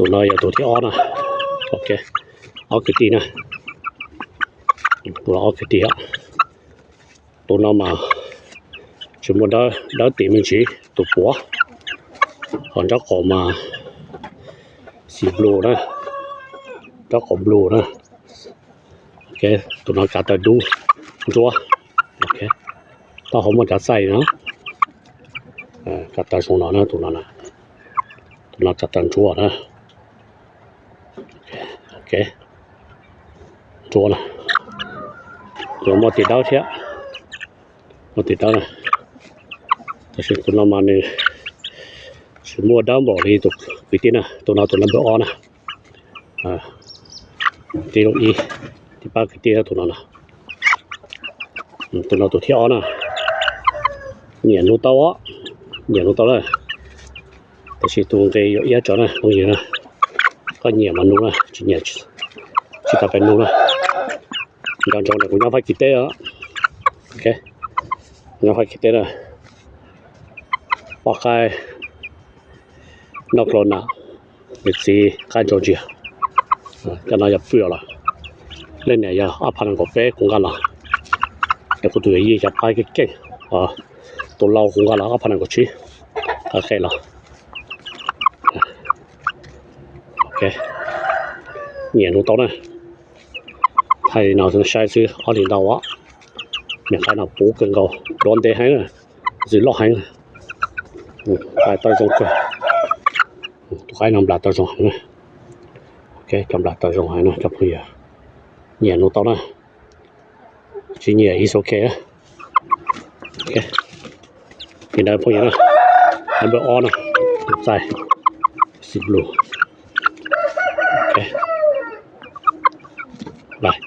Tus no yog tus thib ob na. Ok, ob kwv tij na. Tus no ob kwv tij. Tus no mas tsis muaj dawb, dawb tim me ntsis tus puav. Ho nraub qaum mas xim blue na, nraub qaum blue na. Ok, tus no kav taw dub ntsuab. Ok, taub hau muaj cov xaij no. Kav taw zoo no na, tus no, tus no kav taw ntsuab na. Ok, ntsuab na. Tus no muaj tis dawb thiab, muaj tis dawb na. Tab sis tus no mas nws tsis muaj dawb npaum li tus kwv tij na, tus no tus no npawb ob na. Tib lub ib, tib pab kwv tij tus no na. Tus no tus thib ob na. Nyiam nug tau, nyiam nug tau na. Tab sis tus nqe yuav iab tso na phooj ywg na. Koj nyiam mas nug na, tsis nyiam tsis tas pes nug na. Nco ntsoov tias kuv nyob Fab Kis teb os. Ok, nyob Fab Kis teb na. Poj qaib noj klo nam, nws txiv qaib ntsaus ntsia. Cov no yog pw lawm. Leej niam yog ob phav nees nkaum peb kuv nqa los. Ces kuv tus yawm yij cov qaib keej keej, tus lau kuv nqa los ob phav nees nkaum tsib, qaib qe los. Ok, nyiam nug tau na. Thaij li no saib xwb, ob li ntau os. Niam qaib no puv kawg nkaus, duab ntev heev, ntxim loj heev. Nplas taw zoo kawg. Tus qaib no nplas taw zoo heev na. Ok, cov nplas taw zoo heev na cov phooj ywg. Nyiam nug tau na. Tsis nyiam is ok. Li ntawd phooj ywg na. Npawb ob na, tus txaij xim blue. Ok, bye.